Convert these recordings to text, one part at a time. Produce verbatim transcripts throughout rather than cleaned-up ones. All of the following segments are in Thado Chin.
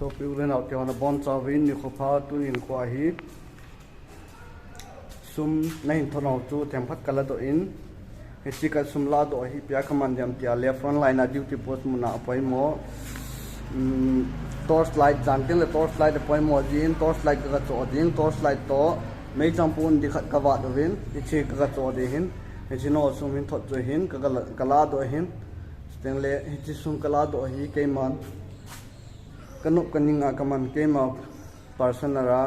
Sopi u le nao te ho nabonchauvin nikho pha. Tunin kho ahi. Sum nahin thot nau chu themkhat kaladoh in. Hiche kasum ladoh hi ipi a kaman ding ham tia le front line a duty post muna apoimo. Um, torch light, jan teng le torch light apoimo jin, torch light kaga choh ding, torch light toh meichang pon ding khat kavat uvin, hiche kaga choh ding hin, hiche nao sum hin thot chu hin, kaga la-, kaladoh hin. Chuteng le hiche sum kaladoh hi keiman kanop kaning a kaman keima personal a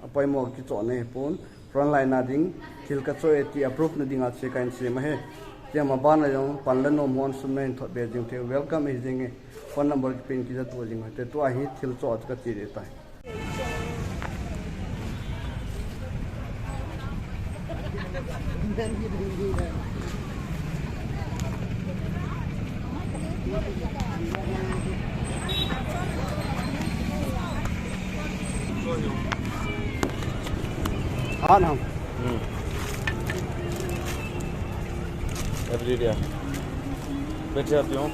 apoimo kichoh nei pon, front line a ding thil kachoh e ti a proof na dinga che kahin sem ahi. Tia ma ban a jong pan le nom hon sum nahin thot be jing thei, welcome ahi jing e. Phone number kipen kija tu jing e. Te tua hi thil choh a chu kati ding tai. हाँ ना। हम्म। Every day. बैठे आते हो।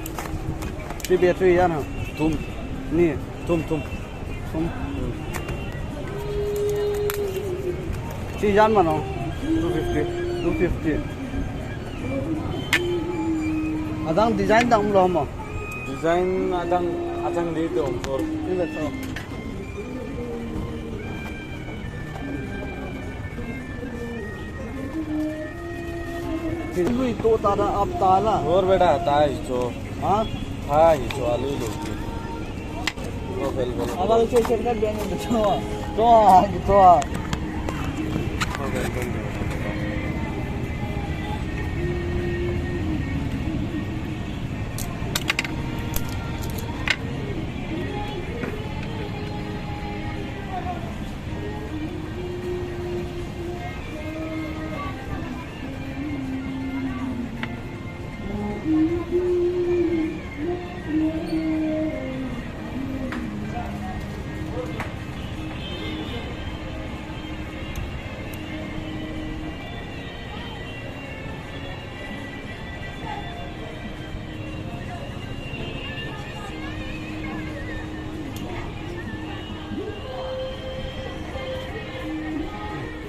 ती battery ya na. तुम। Ni. तुम, तुम। तुम। हम्म। Chi jan mano. Two fifty. Two fifty. Adang design dang umlo mo. Design adang, adang di to umlo. Ni le to. Lui to ta da ap ta la. Aur beta ta hi cho. Ha? Tha hi cho alu lo. Go, go, go, go. Abang che che na ben to. To, to. Go, go, go, go.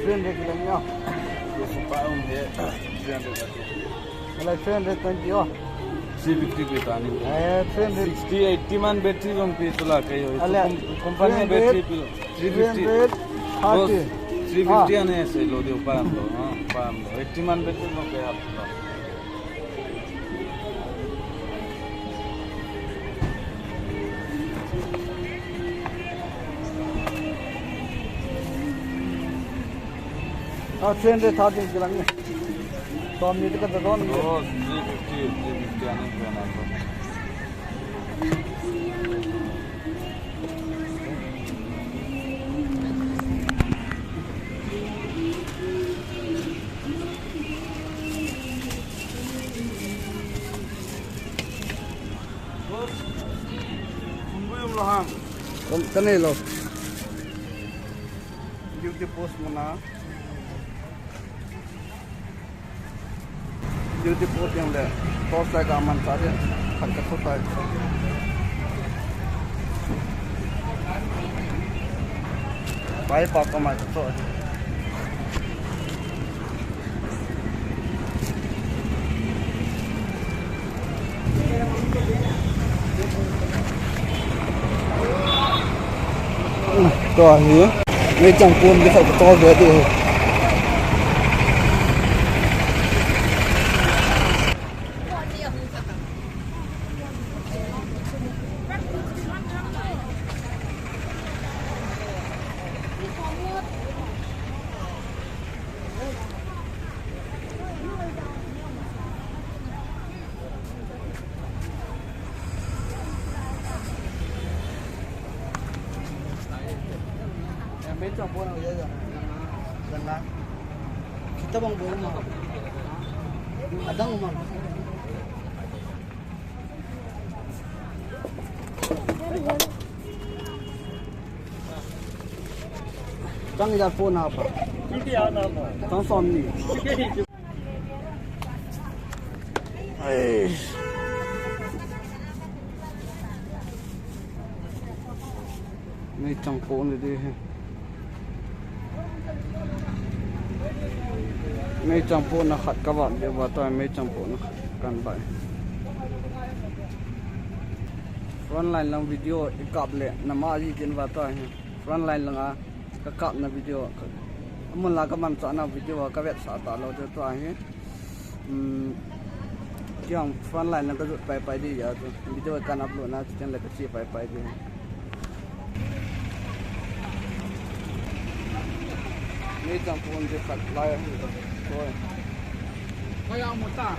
Three hundred kilang ya. Yes, pa um he. Three hundred. Wala three hundred twenty oh. Three fifty pe tani. Eh, three hundred. Sixty, eighty man battery jong pe tula kahi ho. Ale, com-, company three hundred, battery pe. Three fifty. Three hundred thirty. Bro, three fifty ah. Ane se lo de pa am lo. Ha, pa am lo. Eighty man battery jong pe ap lo. Ah, three hundred thirty kilang ni. Som ni ka don. Oh, three fifty, three fifty ane ko na to. Boss, sum boi umlo ham? Kan, kanei lo. Duty post muna. Duty post jong le. Torch light a man cha de. Khat ka chu tai. Bai pa ka mai ka cho. Tua hi, meichang pon ding khat ka chol ve ding. Kita bang bol ma. Adang ma. Chang ijat phone apa? Chang som ni. Ai. Meichang pohna ding ahi. Meichang pohna khat kavat ding uva tua, meichang pohna khat kahin vat. Frontline lang video ikap le nama ji din uva tua hi. Frontline langa kakapna video, amun la kamanchahna video kavetsah talou ding tua hi. Hmm. Kei jong frontline lang kajot paipai ding ahi chu. Video kahin upload na, chuteng le kache paipai ding. Meichang pohna ding khat lai ahi. Koi. Koi a mu ta.